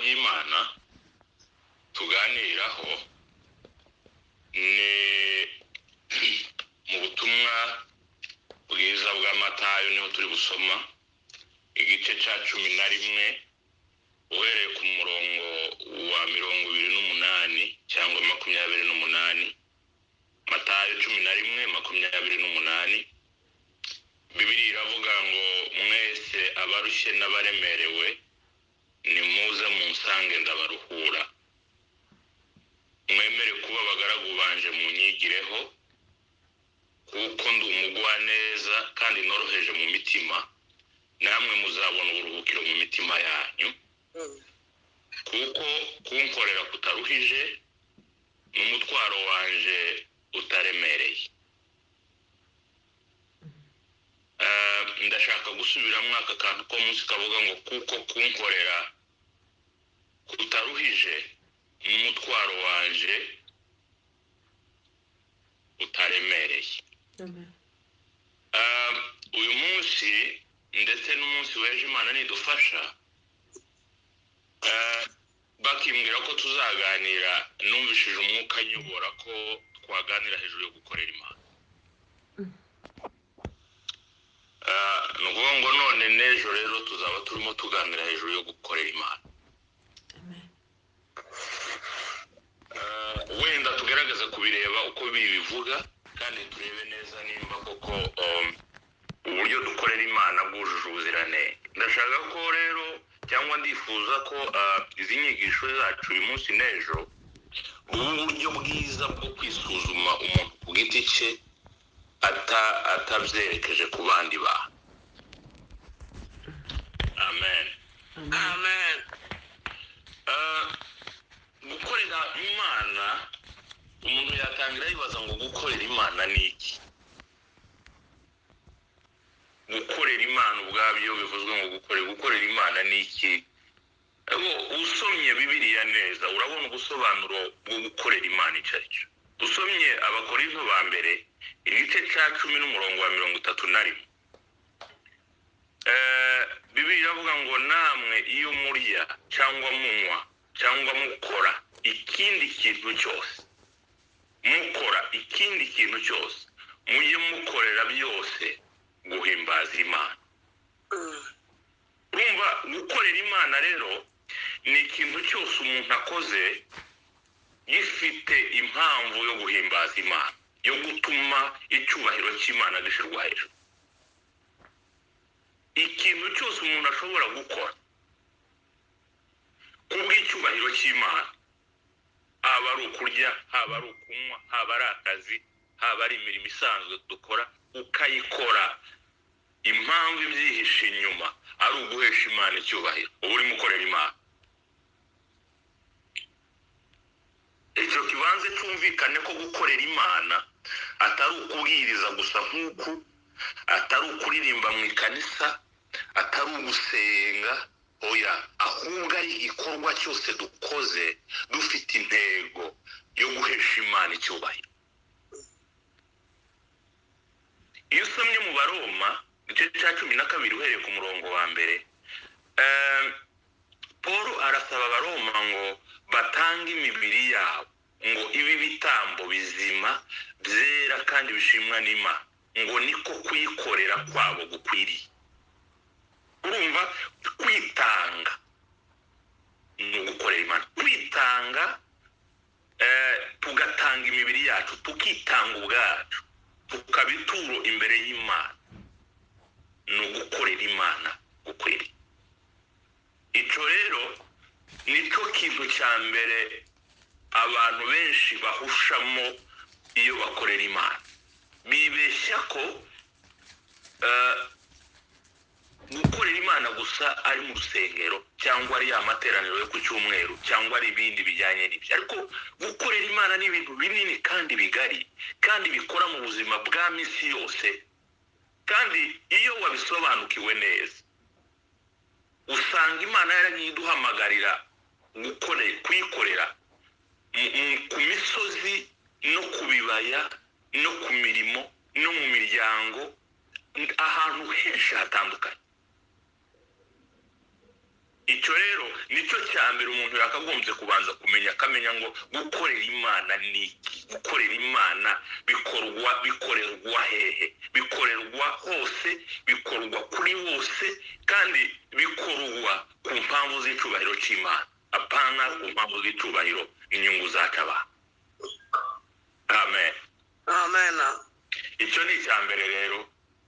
Ry'Imana tuganiraho ni mu butumwa bwiza bwa Matayo, niho turi gusoma igice cya 11 uhereye ku murongo wa 28 cyangwa 28. Matayo 11:28. Bibiliya iravuga ngo mwese abarushye n'abaremerewe nimuze munsange ndabaruhura, mwemere kuba abagaragu banje munyigireho, kuko ndi umugwaneza kandi noroheje mu mitima, namwe muzabona uburuhukiro mu mitima yanyu, kuko kunkorera kutaruhije n'umutwaro wanje utaremereye. Ndashaka gusubiramo aka kantu ko munsi kavuga ngo kuko kunkorera kutaruhije n'umutwaro wanje utaremereye. Uyu munsi ndetse n'umunsi w'ejo Imana nidufasha, bakimbwira ko tuzaganira, numvishije umwuka nyobora ko twaganira hejuru yo gukorera Imana. Ni ukuvuga ngo none n'ejo rero tuzaba turimo tuganira hejuru yo gukorera Imana. Wenda tugerageza kubireba uko bibivuga, kandi turebe neza nimba koko uburyo dukorera Imana bwujuje ubuziranenge. Ndashaka ko rero cyangwa ndifuza ko izi nyigisho zacu uyu munsi n'ejo ubu buryo bwiza bwo kwisuzuma umuntu ku giti cye atabyerekeje ku bandi bantu. Amen. Amen. Gukorera Imana, umuntu yatangira yibaza ngo gukorera Imana ni iki? Gukorera Imana ubwabyo bivuzwe ngo gukorera Imana ni iki? Usomye Bibiliya neza urabona ubusobanuro bwo gukorera Imana icyo ari cyo. Usomye Abakorinto ba mbere igice cya 10 n'umurongo wa 31, Bibiliya iravuga ngo namwe iyo murya cyangwa munywa cyangwa mukora ikindi kintu cyose, mukora ikindi kintu cyose, mujye mukorera byose guhimbaza Imana. Urumva gukorera Imana rero ni ikintu cyose umuntu akoze gifite impamvu yo guhimbaza Imana, yo gutuma icyubahiro cy'Imana gishyirwa hejuru. Ikintu cyose umuntu ashobora gukora kubw'icyubahiro cy'Imana, haba ari ukurya, haba ari ukunywa, haba ari akazi, haba ari imirimo isanzwe dukora, ukayikora impamvu ibyihishe inyuma ari uguhesha Imana icyubahiro, uba urimo ukorera Imana. Icyo kibanze cyumvikane ko gukorera Imana atari ukubwiriza gusa nk'uku, atari ukuririmba mu ikanisa, atari ugusenga, oya, ahubwo ari igikorwa cyose dukoze dufite intego yo guhesha Imana icyubahiro. Iyo usomye mu Baroma igice cya 12 uhereye ku murongo wa mbere, Paul arasaba Abaroma ngo batange imibiri yabo ngo ibe ibitambo bizima byera kandi bishimwa n'Imana, ngo niko kuyikorera kwabo gukwiriye. Urumva kwitanga ni ugukorera Imana, kwitanga tugatanga imibiri yacu, tukitanga ubwacu, tukaba ituro imbere y'Imana, ni ugukorera Imana gukwiriye. Icyo rero nicyo kintu cya mbere abantu benshi bahushamo iyo bakorera Imana. Bibeshya ko gukorera Imana gusa ari mu rusengero cyangwa ari amateraniro yo ku cyumweru cyangwa ari ibindi bijyanye n'ibyo, ariko gukorera Imana ni ibintu binini kandi bigari kandi bikora mu buzima bwa minsi yose, kandi iyo wabisobanukiwe neza usanga Imana yaragiye iduhamagarira kuyikorera ku misozi no ku bibaya no ku mirimo no mu miryango, ahantu henshi hatandukanye. Icyo rero nicyo cya mbere umuntu yakagombye kubanza kumenya, akamenya ngo gukorera Imana ni iki, gukorera Imana bikorwa, bikorerwa hehe, bikorerwa hose, bikorwa kuri bose, kandi bikorwa ku mpamvu z'icyubahiro cy'Imana, apana ku mpamvu z'icyubahiro inyungu zacu abantu. Amen. Amen. Icyo ni icya mbere rero,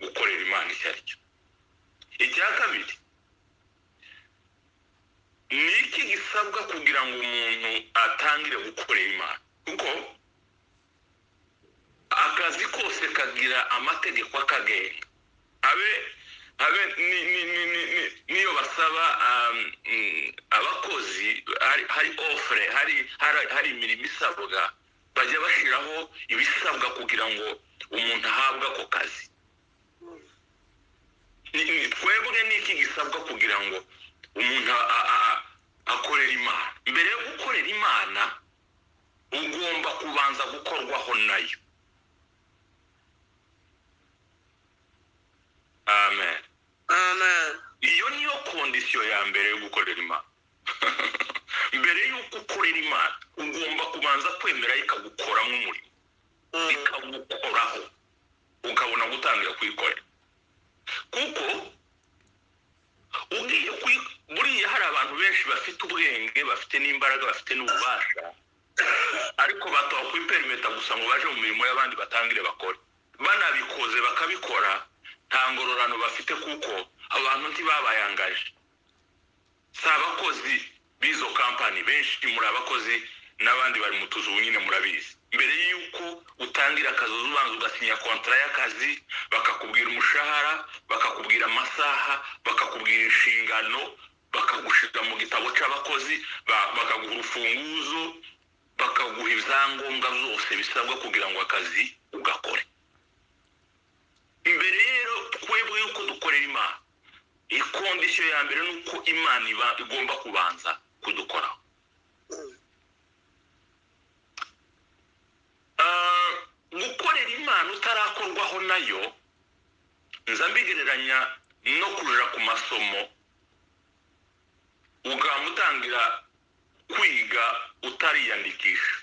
gukorera Imana icyo ari cyo. Icya kabiri ni iki gisabwa kugira ngo umuntu atangire gukorera Imana? Kuko akazi kose kagira amategeko akagenga. Abe niyo basaba abakozi, hari offre, hari imirimo isabwa, bajya bashyiraho ibisabwa kugira ngo umuntu ahabwe ako kazi. Twebwe ni iki gisabwa kugira ngo umuntu akorere Imana? Mbere yo gukorera Imana ugomba kubanza gukorwaho nayo. Amen. Amen. Iyo niyo kondisiyo ya mbere yo gukorera Imana. Mbere y'uko ukorera Imana ugomba kubanza kwemera ikagukoramo umurimo, ikagukoraho, ukabona gutangira kuyikorera. Kuko ugiye buriya hari abantu benshi bafite ubwenge, bafite n'imbaraga, bafite n'ububasha, ariko batoha kwiperimeta gusa ngo baje mu mirimo y'abandi batangire bakore. Banabikoze bakabikora nta ngororano bafite, kuko abantu ntibabayangaje. Si abakozi b'izo kampani, benshi muri abakozi n'abandi bari mu tuzu nyine murabizi. Mbere y'uko utangira akazi ubanza ugasinya kontara y'akazi, bakakubwira umushahara, bakakubwira amasaha, bakakubwira inshingano, bakagushira mu gitabo cy'abakozi, bakaguha urufunguzo, bakaguha ibyangombwa byose bisabwa kugira ngo akazi ugakore. Mbere rero twebwe yuko dukorera Imana, ikondisiyo ya mbere ni uko Imana iba igomba kubanza kudukoraho. Gukorera Imana utarakorwaho nayo, nza mbigereranya no kuja ku masomo, ugamutangira kwiga utariyandikisha.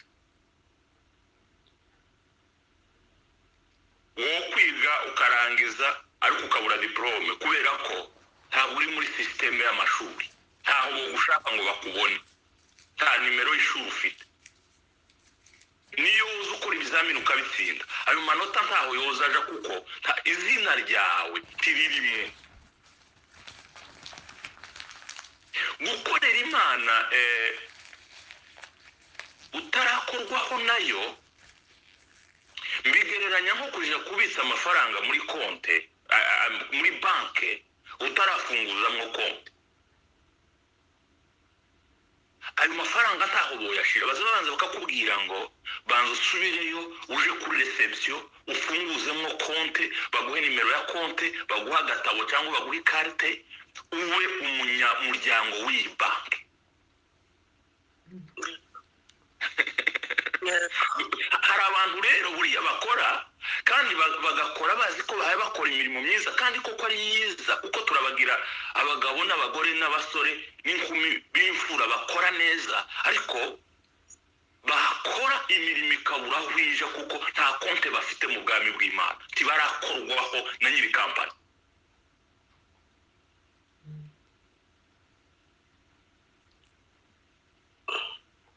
Wo kwiga ukarangiza ariko ukabura diplome, kubera ko ntabwo uri muri systeme y'amashuri, ntaho bogushaka ngo bakubone, nta nimero y'ishuri ufite. Niyo uzi ukora ibizamini ukabitsinda, ayo manota ntaho yoza aja, kuko izina ryawe ntiririmo. Gukorera Imana utarakorwaho nayo, mbigereranya nko kuja kubitsa amafaranga muri konte, muri banke, utarafunguzamwo konte. Ayo mafaranga ntaho boyashira, baza babanza bakakubwira ngo banza usubireyo uje kuri reception ufunguzemwo konte, baguhe nimero ya konte, baguhe agatabo cyangwa baguhe ikarite, ube umunyamuryango w'iyi banki. Hari abantu rero buriya bakora kandi bagakora bazi ko bahaye bakora imirimo myiza, kandi koko ari myiza, kuko turabagira abagabo n'abagore n'abasore n'inkumi b'imfura bakora neza, ariko bakora imirimo ikabura aho ija, kuko nta konte bafite mu bwami bw'Imana, ntibarakorwaho na nyiri kampani.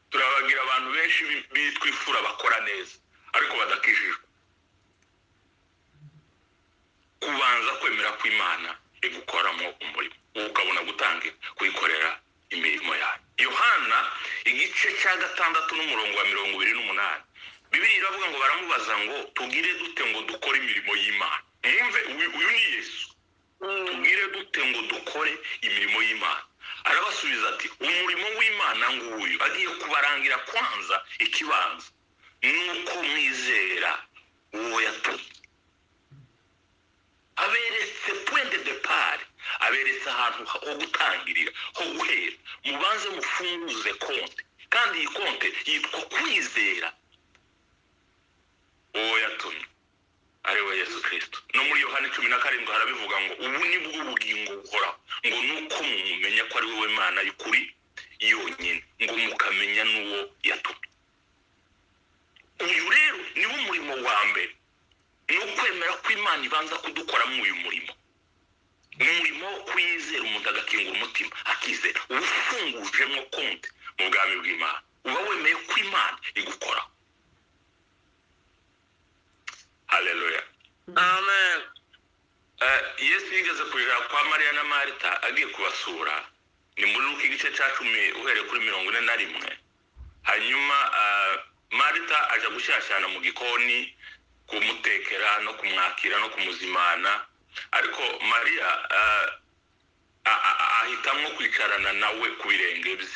Turabagira abantu benshi bitwa imfura bakora neza ariko badakijijwe. Kubanza kwemera ko Imana igukoramo umurimo, ukabona gutangira kuyikorera imirimo yayo. Yohana igice cya 6 n'umurongo wa 28, Bibiliya iravuga ngo baramubaza ngo tugire dute ngo dukore imirimo y'Imana? Mwumve, uyu ni Yesu. Tugire dute ngo dukore imirimo y'Imana? Arabasubiza ati umurimo w'Imana nguyu, agiye kubarangira kwanza ikibanza, nuko mwizera uwo yatumye. Aberetse point de départ, aberetse ahantu ho gutangirira, ho guhera. Mubanze mufunguze konte, kandi iyi konte yitwa kwizera uwo yatumye, ari Ari we Yesu Kirisito. No muri Yohani 17 harabivuga ngo ubu ni bwo bugingo buhoraho, ngo nuko mumumenya ko ari wowe Mana y'ukuri yonyine, ngo mukamenya n'uwo yatumye. Uyu rero niwo murimo wa mbere, ni ukwemera ko Imana ibanza kudukoramo uyu murimo, umurimo wo kwizera. Umuntu agakingura umutima akizera, uba ufungujemo konti mu bwami bw'Imana, uba wemeye ko Imana igukoraho. Haleluya. Amen. Yesu yigeze kuja kwa Mariya na Marita agiye kubasura, ni muri Luka igice cya 10 uhereye kuri 41. Hanyuma Marita aja gushyashyana mu gikoni kumutekera no kumwakira no kumuzimana, ariko Mariya ahitamwo kwicarana nawe ku birenge bye.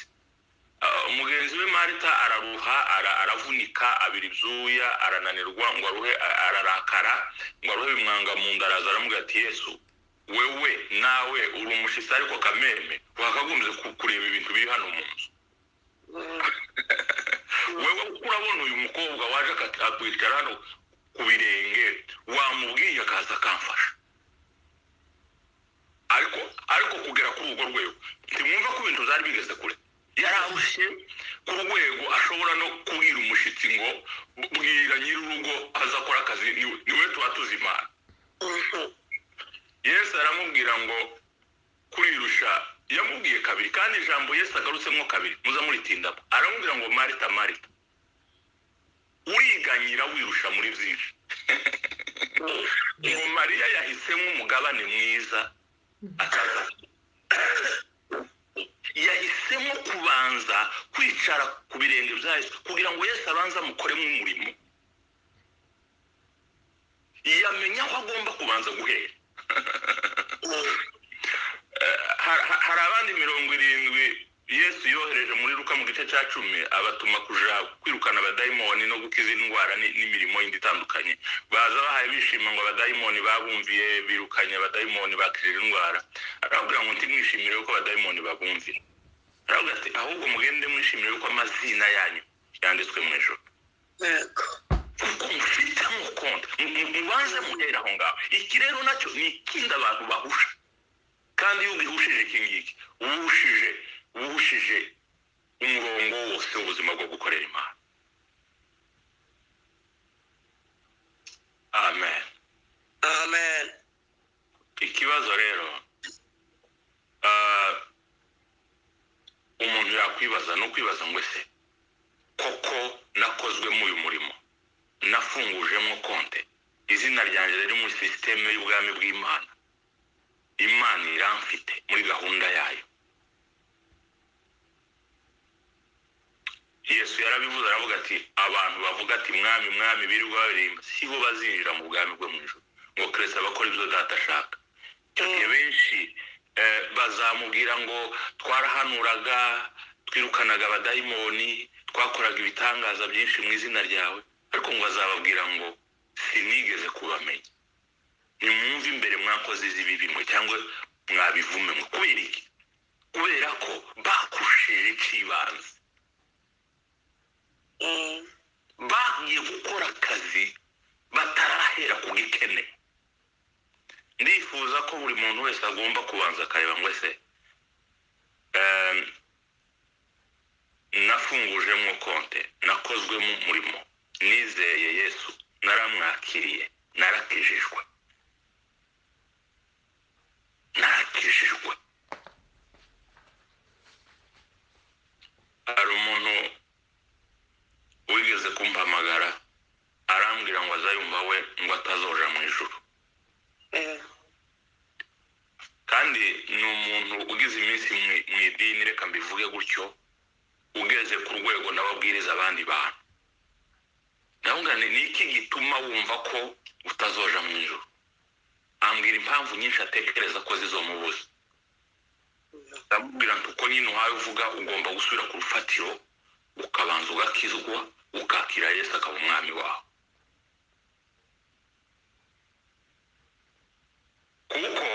Mugenzi we Marita araruha, aravunika, abira ibyuya, arananirwa ngo aruhe, ararakara ngo aruhe bimwanga mu nda. Araza aramubwira ati Yesu, wewe nawe uri umushitsi, ariko kameme wakagombye kureba ibintu biri hano mu nzu. Wewe urabona uyu mukobwa waje akwicara hano ku birenge, wamubwiye akaza akamfasha. Ariko kugera kuri urwo rwego ntimwumva ko ibintu byari bigeze kure. Yararushye ku rwego ashobora no kubwira umushitsi ngo bwira nyir'urugo azakora akazi, niwe tuba tuzimana. Yesu aramubwira ngo kurirusha, yamubwiye kabiri, kandi ijambo Yesu agarutsemo kabiri muza muritindamo. Aramubwira ngo Marita, Marita, uriganyira wirusha muri byinshi. Ngo Mariya yahisemo umugabane mwiza akaza. Yahisemo kubanza kwicara ku birenge bya Yesu kugira ngo Yesu abanze amukoremo umurimo, yamenya aho agomba kubanza guhera. Hari abandi 70 Yesu yohereje muri Luka mu gice cya 10, abatuma kuja kwirukana abadayimoni no gukiza indwara n'imirimo yindi itandukanye. Baza bahaye bishima ngo abadayimoni babumviye, birukanye abadayimoni bakirira indwara. Arababwira ngo ntimwishimire ko abadayimoni babumvira, aravuga ati ahubwo mugende mwishimire ko amazina yanyu yanditswe mu ijuru, kuko mufitemo konti, mubanze muhera aho ngaho. Iki rero nacyo ni ikindi abantu bahusha, kandi iyo ugihushije iki ngiki ubuhushije umurongo wose w'ubuzima bwo gukorera Imana. Amen. Amen. Ikibazo rero umuntu yakwibaza no kwibaza ngo ese koko nakozwemo uyu murimo, nafungujemo konte, izina ryanjye riri muri sisiteme y'ubwami bw'Imana, Imana iramfite muri gahunda yayo. Yesu yarabivuze aravuga ati abantu bavuga ati mwami mwami birirwa baririmba si bo bazinjira mu bwami bwo mu ijuru, ngo keretse abakora ibyo data ashaka. Icyo benshi bazamubwira ngo twarahanuraga, twirukanaga abadayimoni, twakoraga ibitangaza byinshi mu izina ryawe, ariko ngo bazababwira ngo sinigeze kubamenya, nimwumve imbere mwakoze izibi bimwe cyangwa mwabivume mwe. Kubera iki? Kubera ko bakushije icibanze, bagiye gukora akazi batarahera ku gikene. Ndifuza ko buri muntu wese agomba kubanza akareba ngo ese nafungujemo konte, nakozwemo umurimo, nizeye Yesu, naramwakiriye, narakijijwe, narakijijwe. Hari umuntu wigeze kumpamagara arambwira ngo azayumva we ngo atazoja mu ijuru, kandi ni umuntu ugize iminsi mu idini, reka mbivuge gutyo, ugeze ku rwego n'ababwiriza abandi bantu. Ndavuga ni iki gituma wumva ko utazoja mu ijuru? Ambwira impamvu nyinshi atekereza ko zizomubuza. Ndamubwira nti uko nyine uhaye uvuga ugomba gusubira ku rufatiro, ukabanza ugakizwa, ukakira Yesu akaba umwami wawe. Kuko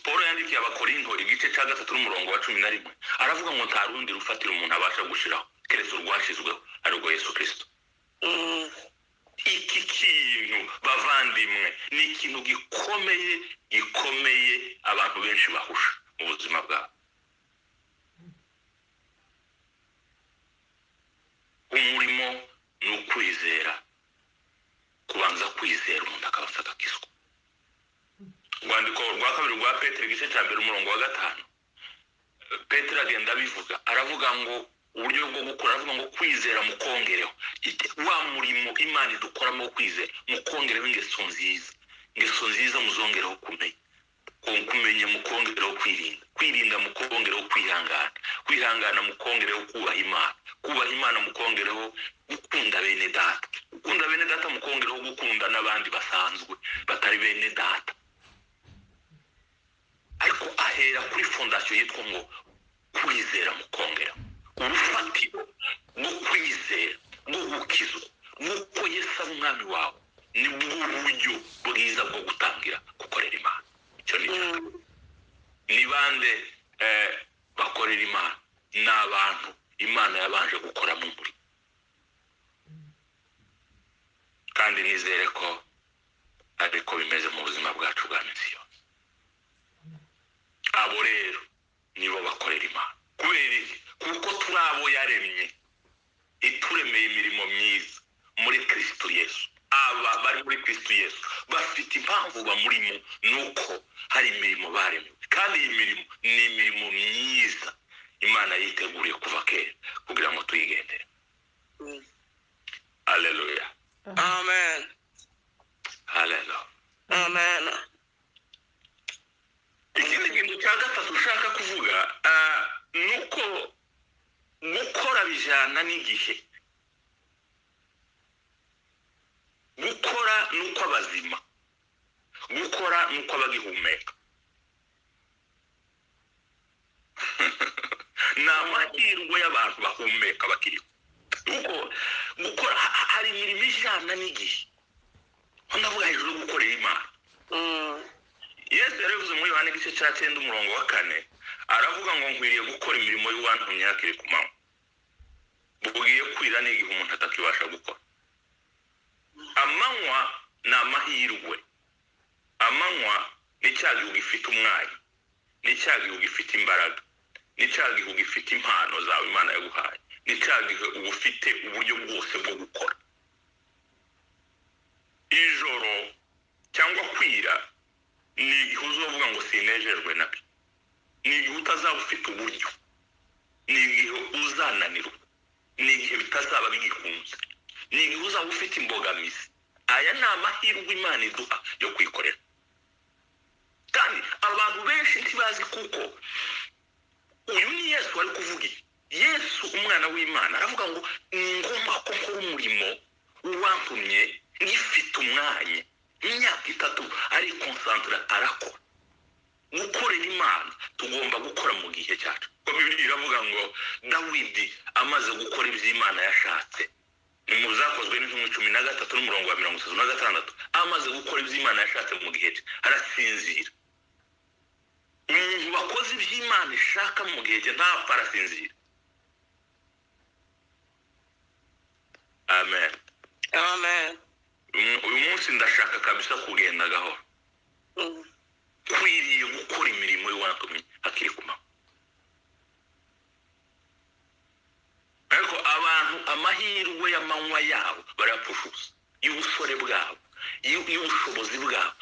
Paul yandikiye Abakorinto igice cya 3 n'umurongo wa 11, aravuga ngo nta rundi rufatiro umuntu abasha gushiraho keretse urwashizweho, arirwo Yesu Kristo. Iki kintu Bavandimwe, ni ikintu gikomeye gikomeye abantu benshi bahusha mu buzima bwabo. Umurimo ni ukwizera, kubanza kwizera umuntu akabanza agakizwa. Urwandiko rwa kabiri rwa Petero igice cya 2 umurongo wa 5, Petero agenda abivuga, aravuga ngo uburyo bwo gukora, aravuga ngo kwizera mukongereho wa murimo Imana idukoramo kwizera, mukongereho ingeso nziza, ingeso nziza muzongereho kumenya, kumenya mukongereho kwirinda, kwirinda mukongereho kwihangana, kwihangana mukongereho kubaha Imana, kubaha Imana mukongereho gukunda bene data, gukunda bene data mukongereho gukunda n'abandi basanzwe batari bene data. Ariko ahera kuri fondasiyo yitwa ngo kwizera mukongera, urufatiro rwo kwizera rwo gukizwa, nk'uko Yesu ari umwami wawe, ni bwo buryo bwiza bwo gutangira gukorera Imana. Icyo ni icya kabiri. Ni bande bakorera Imana? Ni abantu Imana yabanje gukora mu murimo. Kandi nizere ko ariko bimeze mu buzima bwacu bwa minsi yose. Abo rero nibo bakorera Imana. Kubera iki? Kuko turi abo yaremye, ituremeye imirimo myiza muri Kristo Yesu. Aba bari muri Kristo Yesu bafite impamvu bamurimo, nuko hari imirimo baremewe, kandi iyi mirimo ni imirimo myiza Imana yiteguriye kuva kera kugira ngo tuyigendere. Haleluya. Amen. Haleluya. Amen. Ikindi kintu cya gatatu ushaka kuvuga nuko gukora bijyana n'igihe. Gukora nuko abazima, gukora nuko abagihumeka. Ni amahirwe y'abantu bahumeka bakiriho. Kuko gukora hari imirimo ijyana n'igihe. Ndavuga hejuru yo gukorera Imana. Yesu yarabivuze muri Yohana igice cya 9 umurongo wa 4, aravuga ngo nkwiriye gukora imirimo y'uwantumye hakiri ku manywa. Bugiye kwira n'igihe umuntu atakibasha gukora. Amanywa ni amahirwe. Amanywa ni cya gihe ugifite umwanya, ni cya gihe ugifite imbaraga, ni cya gihe ugifite impano zawe Imana yaguhaye, ni cya gihe uba ufite uburyo bwose bwo gukora. Ijoro cyangwa kwira ni igihe uzovuga ngo sinejejwe nabyo, ni igihe utazaba ufite uburyo, ni igihe uzananirwa, ni igihe bitazaba bigikunze, ni igihe uzaba ufite imbogamizi. Aya ni amahirwe Imana iduha yo kwikorera. Kandi abantu benshi ntibazi kuko uyu ni Yesu wari kuvuga iki. Yesu umwana w'Imana aravuga ngo ni ngombwa ko nkora umurimo wantumye ngifite umwanya. Imyaka 3 arikonsantara arakora. Gukorera Imana tugomba gukora mu gihe cyacu. Kuko Bibiliya iravuga ngo Dawidi amaze gukora ibyo Imana yashatse, ni mu Byakozwe n'Intumwa 13 n'umurongo wa 36, amaze gukora ibyo Imana yashatse mu gihe cye arasinzira. Umuntu wakoze ibyo Imana ishaka mu gihe cye ntapfa, arasinzira. Amen. Amen. Uyu munsi ndashaka kabisa kugenda gahoro. Kwiriye gukora imirimo y'uwantumye hakiri ku manywa. Ariko abantu amahirwe y'amanywa yabo barayapfusha, y'ubusore bwabo, y'ubushobozi bwabo,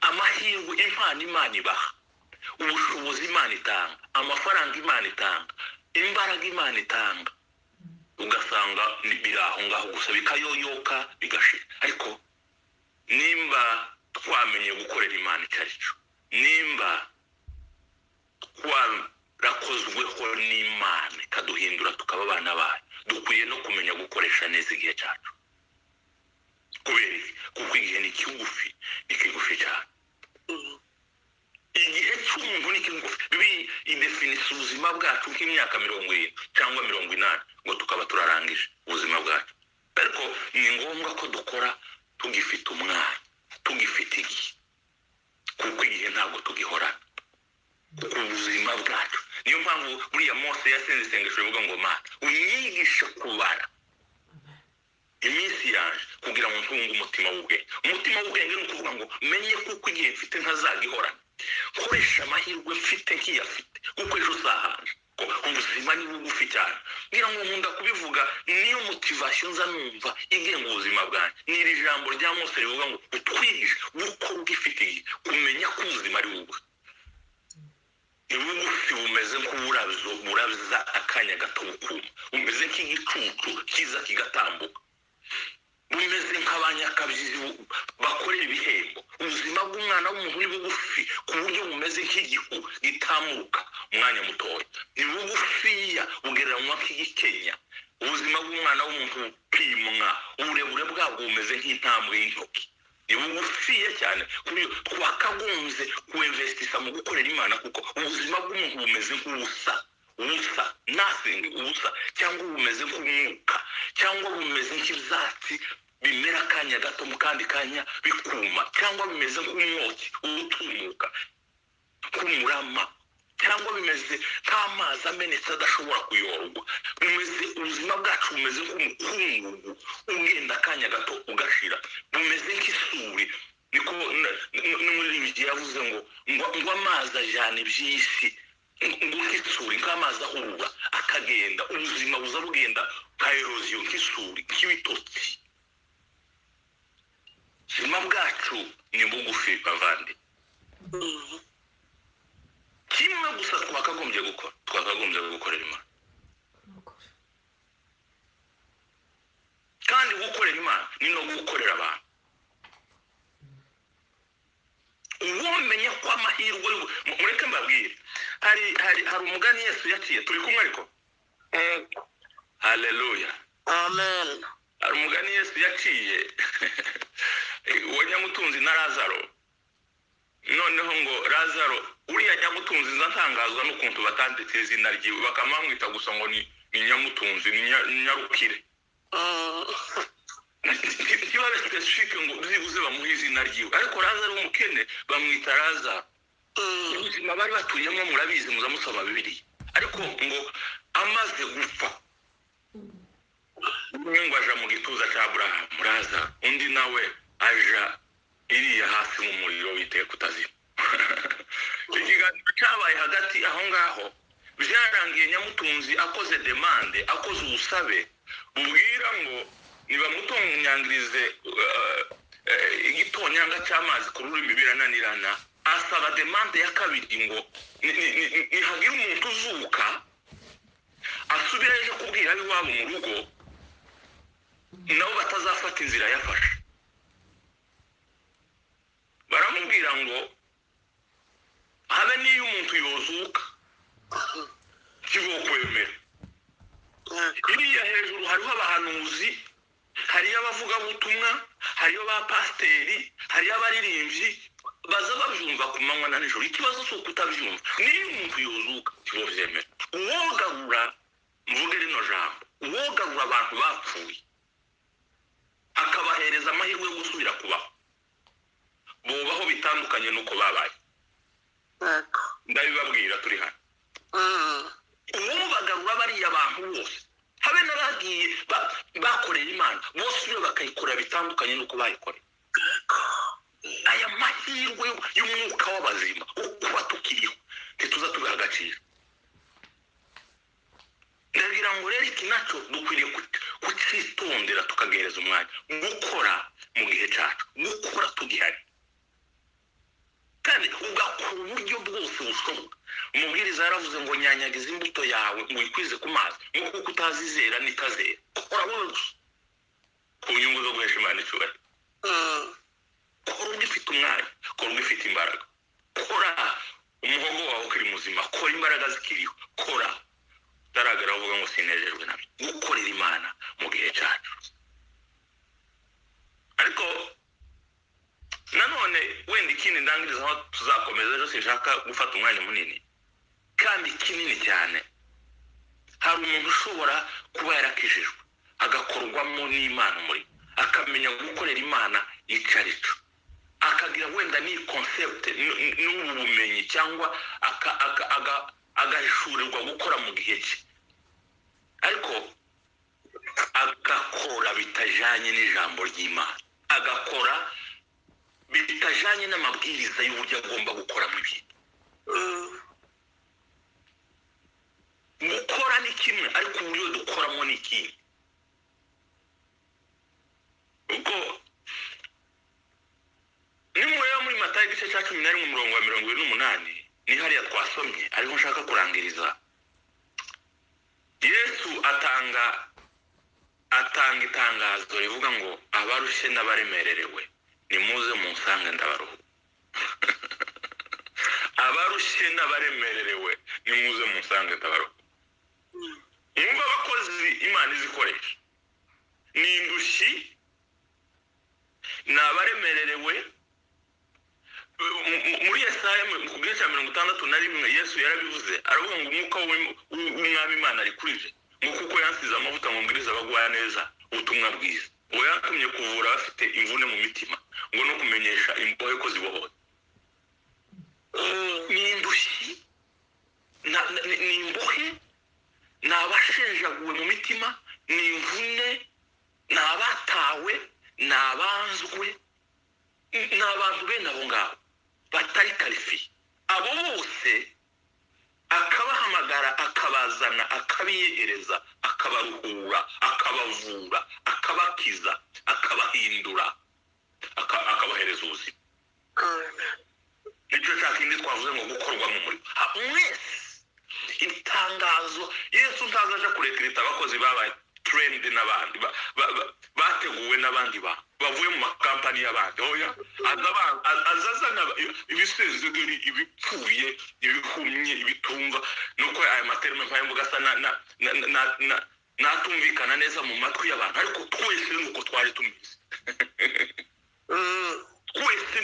amahirwe impano Imana ibaha, ubushobozi Imana itanga, amafaranga Imana itanga, imbaraga Imana itanga, ugasanga biri aho ngaho gusa bikayoyoka bigashira. Ariko nimba twamenye gukorera Imana icyo ari cyo, nimba twarakozweho n'Imana ikaduhindura tukaba abana bayo, dukwiye no kumenya gukoresha neza igihe cyacu. Kubera iki? Kuko igihe ni kigufi, ni kigufi cyane. Igihe cy'umuntu ni kigufi. Bibiliya idefinisa ubuzima bwacu nk'imyaka 70 cyangwa 80 ngo tukaba turarangije ubuzima bwacu. Ariko ni ngombwa ko dukora tugifite umwanya, tugifite igihe, kuko igihe ntabwo tugihorana. Kuko ubuzima bwacu, niyo mpamvu buriya Mose yasenze isengesho rivuga ngo Mana unyigishe kubara iminsi yanjye kugira Kugira ngo ntunge umutima w'ubwenge. Umutima w'ubwenge ni ukuvuga ngo menye kuko igihe mfite ntazagihorana, nkoresha amahirwe mfite nkiyafite, kuko ejo uzahanje. Ko ubuzima ni bugufi cyane. Ngira ngo nkunda kubivuga, niyo motivation nza numva igenga ubuzima bwanjye. Ni iri jambo rya Mose rivuga ngo utwigishe gukora ugifite igihe, kumenya ko ubuzima ari bugufi. Ni bugufi, bumeze nk'uburabyo burabya akanya gato bukuma, bumeze nk'igicucu kiza kigatambuka, bumeze nk'abanyakabyizi bakorera ibihembo. Ubuzima bw'umwana w'umuntu ni bugufi ku buryo bumeze nk'igihu gitamuruka umwanya mutoya. Ni bugufiya, bugereranywa nk'igikenya. Ubuzima bw'umwana w'umuntu bupimwa uburebure bwabwo bumeze nk'intambwe y'intoki. Ni bugufiya cyane ku buryo twakagombye kuinvestisa mu gukorera Imana, kuko ubuzima bw'umuntu bumeze nk'ubusa, ubusa, nothing, ubusa, cyangwa bumeze nk'umwuka, cyangwa bumeze nk'ibyatsi bimera akanya gato, mu kandi kanya bikuma, cyangwa bimeze nk'umwotsi utumuka, nk'umurama, cyangwa bimeze nk'amazi amenetse adashobora kuyorwa. Bumeze, ubuzima bwacu bumeze nk'umukungugu ugenda akanya gato ugashira, bumeze nk'isuri. Niko n'umuririmbyi yavuze ngo amazi ajyana iby'isi, ngo nk'isuri, nk'amazi ahurura akagenda. Ubuzima buza bugenda nka erosion, nk'isuri, nk'ibitotsi. Ubuzima bwacu ni bugufi, bavandi. Kimwe gusa twakagombye gukora, twakagombye gukorera Imana. Kandi gukorera Imana ni no gukorera abantu. Uwomenya ko amahirwe, mureke mbabwire, hari umugani Yesu yaciye. Turi kumwe ariko? Haleluya. Amen. Hari umugani Yesu yaciye uwo nyamutunzi na Lazaro. Noneho ngo Lazaro, uriya nyamutunzi, nza ntangazwa n'ukuntu batanditse izina ryiwe, bakamwamwita gusa ngo ni nyamutunzi, ni nyarukire. Ntibabe spécifique ngo byibuze bamuhe izina ryiwe. Ariko Lazaro w'umukene bamwita Lazaro. Ubuzima bari batuyemo murabizi, muza musoma Bibiliya. Ariko ngo amaze gupfa, umwe ngo aja mu gituza cya Aburahamu, Lazaro, undi nawe aja iriya hasi mu muriro witeka utazima. Ikiganiro cyabaye hagati aho ngaho byarangiye nyamutunzi akoze demande, akoze ubusabe bubwira ngo nibamutonyangirize igitonyanga cy'amazi ku rurimi, birananirana. Asaba demande ya kabiri ngo nihagira umuntu uzuka asubira ejo kubwira ab'iwabo mu rugo, nabo batazafata inzira yafashe. Baramubwira ngo habe n'iyo umuntu yozuka ntibokwemera. Iriya hejuru hariho abahanuzi, hariyo abavugabutumwa, hariyo ba pasiteri, hariyo abaririmbyi baza babyumva ku manywa na nijoro. Ikibazo si ukutabyumva, niyo umuntu yozuka ntibobyemera. Uwogarura, mvuge rino jambo, uwogarura abantu bapfuye akabahereza amahirwe yo gusubira kubaho, bubaho bitandukanye n'uko babaye. Ndabibabwira turi hano. Uwobagarura bariya bantu bose, habe n'abagiye bakorera Imana bose, iyo bakayikorera bitandukanye n'uko bayikoreye. Aya mahirwe y'umwuka w'abazima wo kuba tukiriho ntituza tubiha agaciro. Ndagira ngo rero iki nacyo dukwiriye kucyitondera, tukagereza umwanya gukora mu gihe cyacu, gukora tugihari, kandi ugakora uburyo bwose bushoboka. Umubwiriza yaravuze ngo nyanyagize imbuto yawe ngo uyikwize ku mazi, ngo kuko utazizera n'itazera. Kora wowe gusa ku nyungu zo guhesha Imana icyubahiro. Kora ugifite umwanya, kora ugifite imbaraga, kora umuhogo wawe ukiri muzima, kora imbaraga zikiriho, kora utaragera uvuga ngo sinejejwe nabyo. Gukorera Imana mu gihe cyacu. Ariko nanone wenda ikindi ndangiriza aho, tuzakomeza ejo, sinshaka gufata umwanya munini kandi kinini cyane. Hari umuntu ushobora kuba yarakijijwe, agakorwamo n'Imana umurimo, akamenya gukorera Imana icyo ari cyo, akagira wenda n'iyi concept n'ubu bumenyi, cyangwa agahishurirwa gukora mu gihe cye, ariko agakora bitajanye n'ijambo ry'Imana, agakora bitajanye n'amabwiriza y'uburyo agomba gukora mu bintu. Gukora ni kimwe, ariko uburyo dukoramo ni ikindi. Ubwo nimureba muri Matayo igice cya 11 umurongo wa 28, ni hariya twasomye, ariko nshaka kurangiriza. Yesu atanga itangazo rivuga ngo abarushye n'abaremererewe nimuze munsange ndabaruhura. Abarushye n'abaremererewe nimuze munsange ndabaruhura. Mwumva abakozi Imana izikoresha ni indushyi, ni abaremererewe. Muri Yesaya ku gice cya 61 Yesu yarabivuze, aravuga ngo umwuka w'Umwami Imana ari kuri je, ngo kuko yansize amavuta ngo mbwirize abagwaneza ubutumwa bwiza, ngo yantumye kuvura abafite imvune mu mitima, ngo no kumenyesha imbohe ko zibohotse. Ni indushyi, ni imbohe, ni abashenjaguwe mu mitima, ni imvune, ni abatawe, ni abanzwe, ni abantu bene abo ngabo batari karifiye. Abo bose akabahamagara, akabazana, akabiyegereza, akabaruhura, akabavura, akabakiza, akabahindura, akabahereza ubuzima. Nicyo cya kindi twavuze ngo gukorwa mu murimo. Mwese itangazo Yesu ntaza aje kurekereta abakozi babaye trained n'abandi bateguwe n'abandi bavuye mu makampani y'abandi. Oya, azazana ibisezegeri, ibipfuye, ibihumye, ibitumva. Nuko aya materme mpaye mvuga asa natumvikana neza mu matwi y'abantu, ariko twese nuko twari tumeze. Twese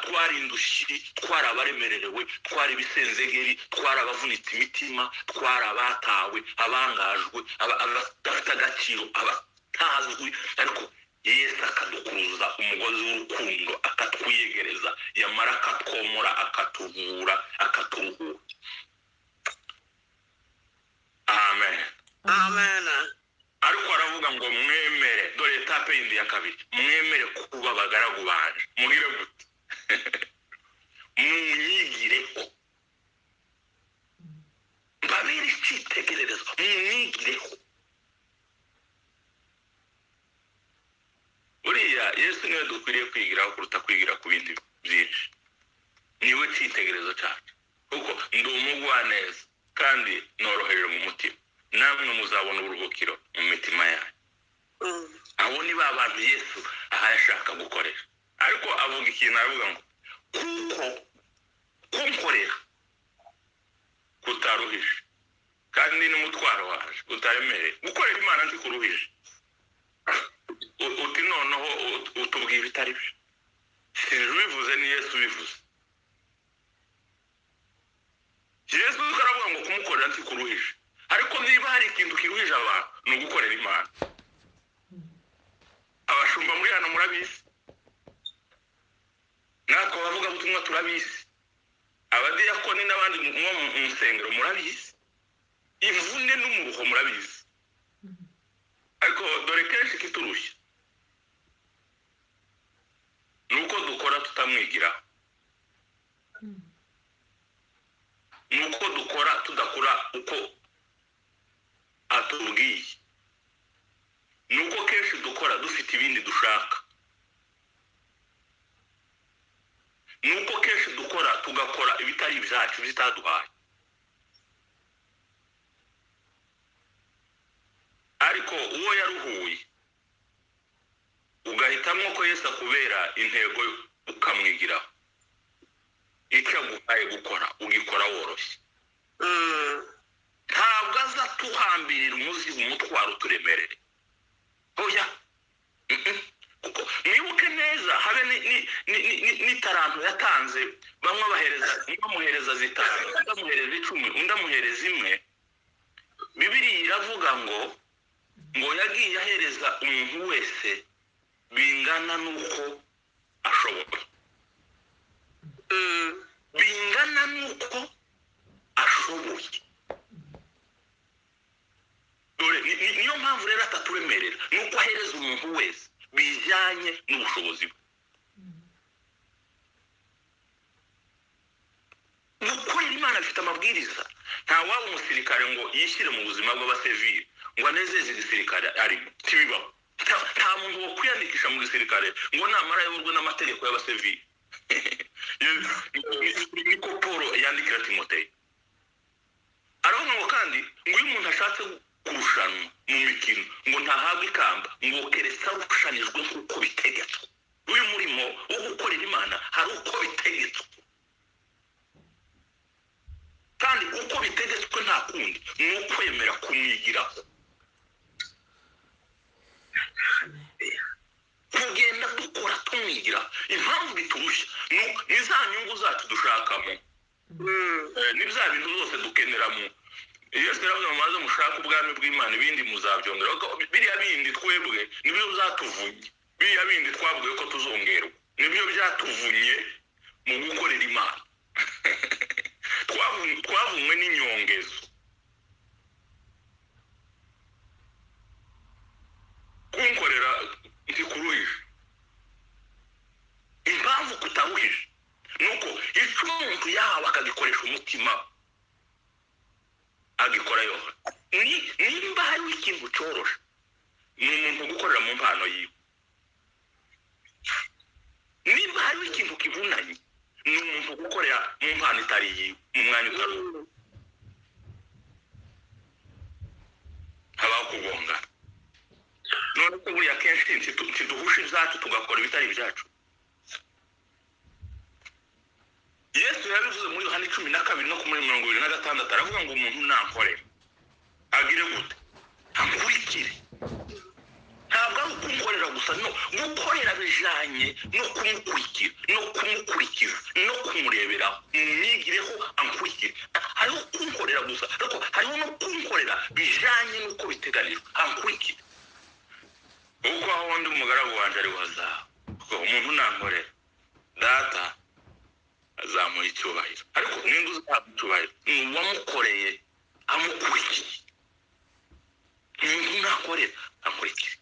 twari indushyi, twari abaremererewe, twari ibisenzegeri, twari abavunitse imitima, twari abatawe, abangajwe, abadafite agaciro, abatazwi. Ariko Yesu akadukuruza umugozi w'urukundo, akatwiyegereza, yamara akatwomora, akatuvura, akaturuhura. Amen. Amen. Ariko aravuga ngo mwemere, dore etape yindi ya kabiri, mwemere kuba abagaragu banje. Mugire gute? Munyigireho, mbabere icyitegererezo, munyigireho. Uriya Yesu niwe dukwiriye kwigiraho kuruta kwigira ku bindi byinshi. Niwe cyitegererezo cyacu, kuko ndi umugwaneza kandi noroheje mu mutima, namwe muzabona uburuhukiro mu mitima yanyu. Abo ni ba bantu Yesu aha yashaka gukoresha. Ariko avuga ikintu, aravuga ngo kuko kunkorera kutaruhije kandi n'umutwaro waje utaremereye. Gukorera Imana ntikuruhije. Uti noneho utubwiye ibitari byo. Si ubivuze, ni Yesu ubivuze. Yesu aravuga ngo kumukorera ntikuruhije. Ariko niba hari ikintu kiruhije abantu ni ugukorera Imana. Abashumba muri hano murabizi, natwe abavuga butumwa turabizi, abadiyakoni n'abandi mu nsengero murabizi, imvune n'umuruho murabizi. Ariko dore kenshi kiturushya ni uko dukora tutamwigiraho, ni uko dukora tudakora uko atubwiye, ni uko kenshi dukora dufite ibindi dushaka, ni uko kenshi dukora tugakora ibitari ibyacu bitaduhaye. Ariko uwo yaruhuye ugahitamo ko Yesu akubera intego, ukamwigiraho, icyo aguhaye gukora ugikora woroshye. Ntabwo aza tuhambirira umuzigo, umutwaro uturemerere. Oya, kuko mwibuke neza habe n'itaranto yatanze, bamwe bahereza, umwe amuhereza 5, undi amuhereza 10, undi amuhereza 1. Bibiliya iravuga ngo yagiye ahereza umuntu wese bingana n'uko ashoboye. Bingana n'uko ashoboye. Dore Niyo mpamvu rero ataturemerera, ni uko ahereza umuntu wese bijyanye n'ubushobozi bwe. Gukorera Imana bifite amabwiriza. Nta waba umusirikare ngo yishyire mu buzima bw'abasivili ngo anezeze igisirikare arimo, ntibibaho. Nta muntu wo kwiyandikisha mu gisirikare ngo namara ayoborwe n'amategeko y'abasivili. Niko Paul yandikira Timoteyo, aravuga ngo kandi ngo iyo umuntu ashatse kurushanwa mu mikino ngo ntahabwe ikamba, ngo keretse arushanijwe nk'uko bitegetswe. Uyu murimo wo gukorera Imana hari uko bitegetswe, kandi uko bitegetswe nta kundi ni ukwemera kumwigiraho, kugenda dukora tumwigira. Impamvu biturushya ni za nyungu zacu dushakamo, ni bya bintu byose dukeneramo. Yesu yaravuze ngo maze mushake ubwami bw'Imana, ibindi muzabyongera. Biriya bindi twebwe nibyo byatuvunye, biriya bindi twabwiwe ko tuzongerwa nibyo byatuvunye mu gukorera Imana. Twavumwe n'inyongezo. Kunkorera ntikuruhije. Impamvu kutaruhije nuko icyo umuntu yahawe akagikoresha umutima agikora yora. Nimba hariho ikintu cyoroshe ni umuntu gukorera mu mpano yiwe. Nimba hariho ikintu kivunanye ni umuntu gukorera mu mpano itari yiwe, mu mwanya utari uwe. Habaho kugongana. None ko buriya kenshi ntiduhusha ibyacu tugakora ibitari ibyacu. Yesu yabivuze muri Yohana 12 no muri 26, aravuga ngo umuntu nankorera agire gute? Ankurikire. Ntabwo ari ukunkorera gusa, no gukorera bijanye no kumukurikira, no kumukurikiza, no kumureberaho, mumwigireho ankurikire. Hariho kunkorera gusa, ariko hariho no kunkorera bijanye n'uko biteganijwe, ankurikire. Uko aho ndi umugaragu wanje ari wazaho, kuko umuntu nankorera data azamuha icyubahiro. Ariko ninde uzahabwa icyubahiro? Ni uwamukoreye amukurikiye. Umuntu nakorera ankurikire.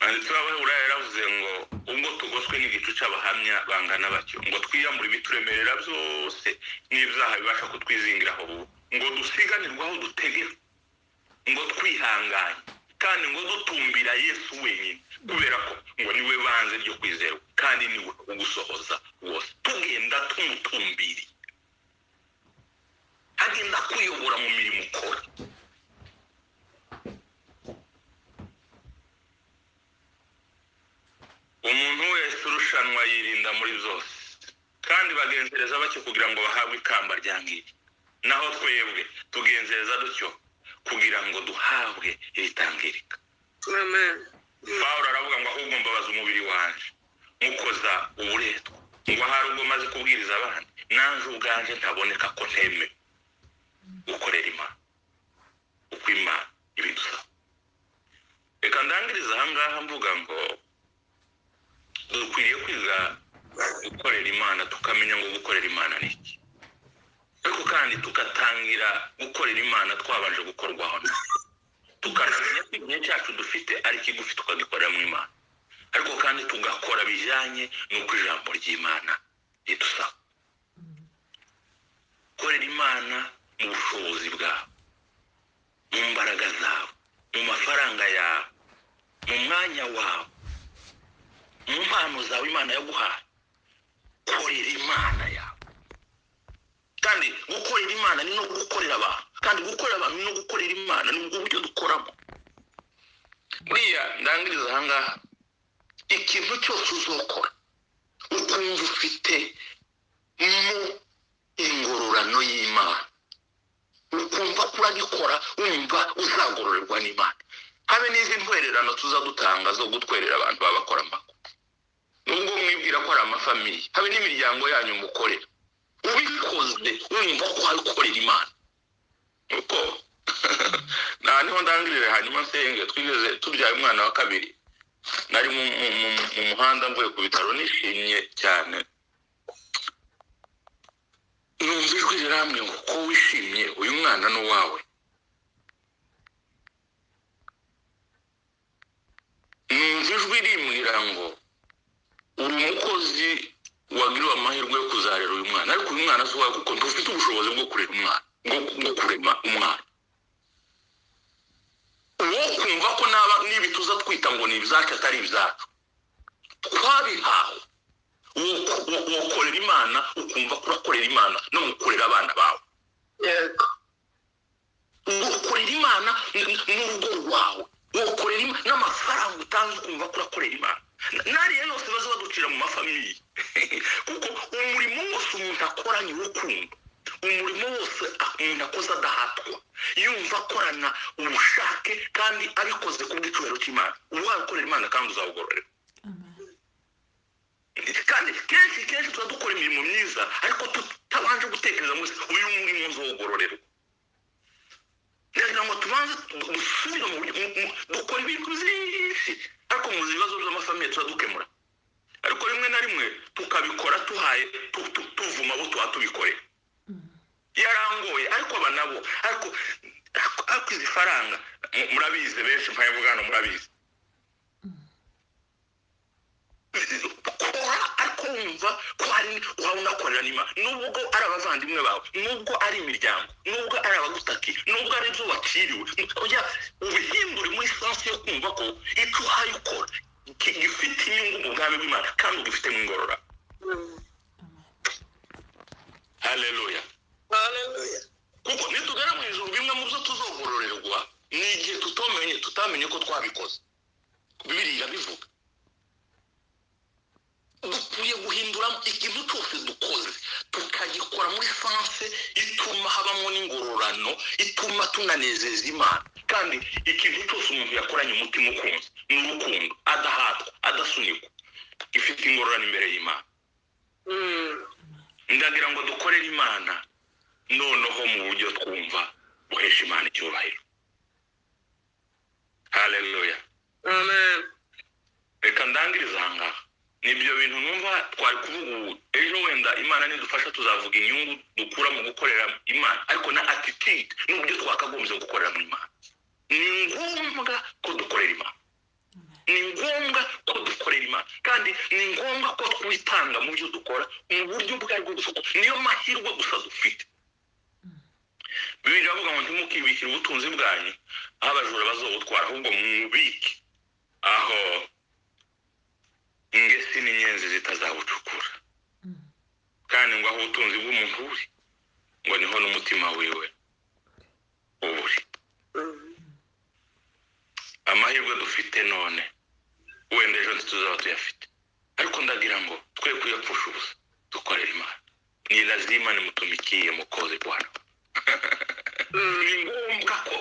Banditsi b'Abaheburayo yaravuze ngo ubwo tugoswe n'igicu cy'abahamya bangana batyo, ngo twiyambure ibituremerera byose n'ibyaha bibasha kutwizingiraho vuba, ngo dusiganirwe aho dutegera, ngo twihanganye, kandi ngo dutumbira Yesu wenyine, kubera ko ngo niwe banze ryo kwizerwa kandi niwe ugusohoza wose. Tugenda tumutumbiriye, agenda kuyobora mu mirimo ukora. Umuntu wese urushanwa yirinda muri byose, kandi bagenzereza batyo kugira ngo bahabwe ikamba ryangiri. Naho twebwe tugenzereza dutyo kugira ngo duhabwe iritangirika. Amen. Pawulo aravuga ngo ahubwo mbabaza umubiri wanje mukoza uburetwa, ngo ahari ubwo maze kubwiriza abandi, nanje ubwanje ntaboneka ko ntemewe gukorera Imana uko Imana ibidusaba. Reka ndangirize aha ngaha mvuga ngo dukwiriye kwiga gukorera Imana, tukamenya ngo gukorera Imana ni iki, ariko kandi tugatangira gukorera Imana twabanje gukorwaho, tukamenya ko igihe cyacu dufite ari kigufi tukagikorera mu Imana, ariko kandi tugakora bijyanye n'uko ijambo ry'Imana ridusaba. Korera Imana mu bushobozi bwawe, mu mbaraga zawe, mu mafaranga yawe, mu mwanya wawe, mu mpano zawe Imana yaguhaye. Korera Imana yawe. Kandi gukorera Imana ni no gukorera abantu, kandi gukorera abantu ni no gukorera Imana, ni ubwo buryo dukoramo. Buriya ndangiriza aha ngaha, ikintu cyose uzokora ukumva ufite mu ingororano y'Imana, ukumva ko uragikora wumva uzagororerwa n'Imana. Habe n'izi ntwererano tuzadutanga zo gutwerera abantu baba bakora amakuru, nubwo mwibwira ko ari amafamiliye, habe n'imiryango yanyu mukorera, ubikoze wumva ko wabikorera Imana. Uko nta niho ndangirire, hanyuma nsenge. Twigeze tubyaye umwana wa kabiri, nari mu muhanda mvuye ku bitaro nishimye cyane, numva ijwi rirambwira ngo ko wishimye uyu mwana ni uwawe. Ijwi rimbwira ngo uri umukozi wagiriwe amahirwe yo kuzarera uyu mwana, ariko uyu mwana si uwawe, kuko ntufite ubushobozi bwo kurera umwana, bwo kurema umwana. Uwo kumva ko naba nibi tuza twita ngo ni ibyacu atari ibyacu, twabihawe. Wokorera Imana ukumva ko urakorera Imana no mu kurera abana bawe. Yego. Wokorera Imana n'urugo rwawe, wokorera Imana n'amafaranga utanze, ukumva ko urakorera Imana. N'ariya yose baza baducira mu mafamiliye, kuko umurimo wose umuntu akoranye urukundo, umurimo wose umuntu akoze adahatwa, yumva akorana ubushake kandi abikoze ku bw'icyubahiro cy'Imana, uba wakorera Imana kandi uzawugororera. Kandi kenshi kenshi tuba dukora imirimo myiza ariko tutabanje gutekereza ngo uyu murimo nzawugororerwa. Ndagira ngo tubanze dusubire mu buryo dukora ibintu byinshi, ariko muzi ibibazo by'amafamiye tuba dukemura, ariko rimwe na rimwe tukabikora tuhaye tuvuma abo tuba tubikorera. Yarangoye, ariko aba nabo, ariko izi faranga murabizi, benshi mpaye hano murabizi. Kora ariko wumva ko hari waba unakorera n'Imana, nubwo ari abavandimwe bawe, nubwo ari imiryango, nubwo ari abagutaki, nubwo ari ibyo waciriwe, oya, ubihindure muri sansi yo kumva ko icyo uhaye ukora gifite inyungu mu bwami bw'Imana kandi ugifitemo ingororano. Haleluya. Haleluya. Kuko nitugera mu ijuru, bimwe mu byo tuzogororerwa ni igihe tutamenye ko twabikoze. Bibiliya irabivuga. Dukwiye guhindura ikintu cyose dukoze tukagikora muri sanse ituma habamo n'ingororano, ituma tunanezeza Imana. Kandi ikintu cyose umuntu yakoranye umutima ukunze n'urukundo, adahatwa, adasunikwa, ifite ingororano imbere y'Imana. Ndagira ngo dukorere Imana noneho mu buryo twumva buhesha Imana icyubahiro. Haleluya. Amen. Reka ndangirize aha ngaha. Nibyo bintu numva twari kuvuga ubu. Ejo wenda Imana nidufasha tuzavuga inyungu dukura mu gukorera Imana, ariko na attitude n'uburyo twakagombye gukorera mu Imana. Ni ngombwa ko dukorera Imana, ni ngombwa ko dukorera Imana, kandi ni ngombwa ko twitanga mu byo dukora mu buryo ubwo aribwo bwose, kuko niyo mahirwe gusa dufite. Bibiliya iravuga ngo ntimukibikire ubutunzi bwanyu aho abajura bazobutwara, ahubwo mubike aho ingesi n'inyenzi zitazabucukura. Kandi ngo aho ubutunzi bw'umuntu buri, ngo niho n'umutima wiwe uburi. Amahirwe dufite none wenda ejo ntituzaba tuyafite, ariko ndagira ngo twe kuyapfusha ubusa, dukorere Imana. Ni lazima nimutumikie mukoze Bwana. Ni ngombwa ko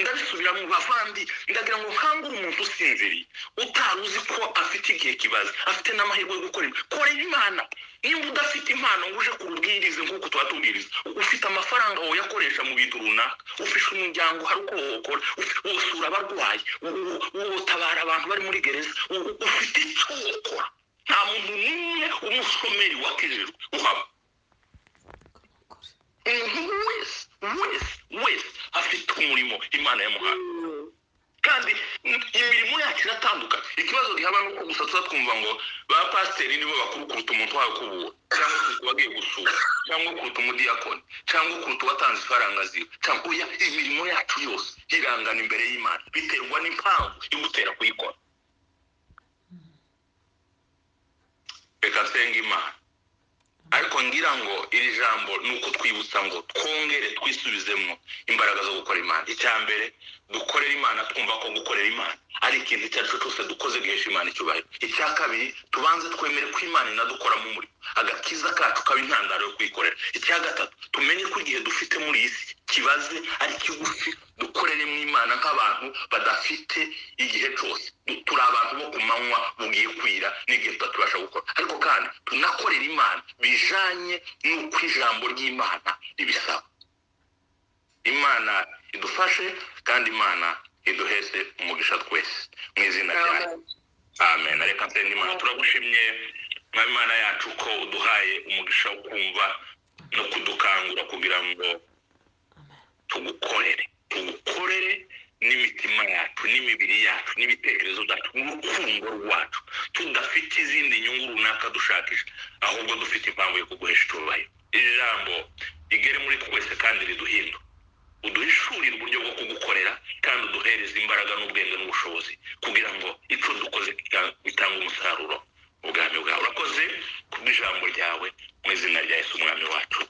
ndabisubira mu bavandi. Ndagira ngo nkangure umuntu usinziriye, utari uzi ko afite igihe kibaza, afite n'amahirwe yo gukora ibi. Korera Imana. Nimba udafite impano ngo uje kurubwirize nk'uko tuba tubwiriza, ufite amafaranga woyakoresha mu bintu runaka, ufite umuryango hari uko wokora, wosura abarwayi, wotabara abantu bari muri gereza, ufite icyo wokora. Nta muntu n'umwe w'umushomeri wakijijwe uhaba. Umuntu wese wese wese afite umurimo Imana yamuhaye, kandi imirimo yacu iratandukanye. Ikibazo gihaba nuko gusa tuza twumva ngo ba pasiteri nibo bakuru kuruta umuntu wawe kubura, cyangwa kuruta uwagiye gusura, cyangwa kuruta umudiyakoni, cyangwa kuruta uwatanze ifaranga ziwe, cyangwa oya, imirimo yacu yose irangana imbere y'Imana, biterwa n'impamvu igutera kuyikora. Reka nsenge Imana, ariko ngira ngo iri jambo ni uko twibutsa ngo twongere twisubizemo imbaraga zo gukora Imana. Icya mbere, dukorera Imana twumva ko gukorera Imana ari ikintu icyo ari cyo cyose dukoze gihesha Imana icyubahiro. Icya kabiri, tubanze twemere ko Imana inadukoramo umurimo, agakiza kacu kaba intandaro yo kwikorera. Icya gatatu, tumenye ko igihe dufite muri iyi si kibaze ari kigufi, dukoreremo Imana nk'abantu badafite igihe cyose. Turi abantu bo ku manywa bugiye kwira n'igihe tutatubasha gukora, ariko kandi tunakorera Imana bijanye n'uko ijambo ry'Imana ribisaba. Imana idufashe kandi Imana iduhese umugisha twese mu izina ryayo. Amen. Reka nsenge Imana. Turagushimye Mwami Imana yacu ko uduhaye umugisha wo kumva no kudukangura kugira ngo tugukorere, tugukorere n'imitima yacu n'imibiri yacu n'ibitekerezo byacu n'urukundo rwacu, tudafite izindi nyungu runaka dushakisha, ahubwo dufite impamvu yo kuguhesha icyubahiro. Iri jambo rigere muri twese kandi riduhindure, uduhishurire uburyo bwo kugukorera, kandi uduhereze imbaraga n'ubwenge n'ubushobozi kugira ngo icyo dukoze bitange umusaruro mu bwami bwawe. Urakoze kubw'ijambo ryawe, mu izina rya Yesu Umwami wacu.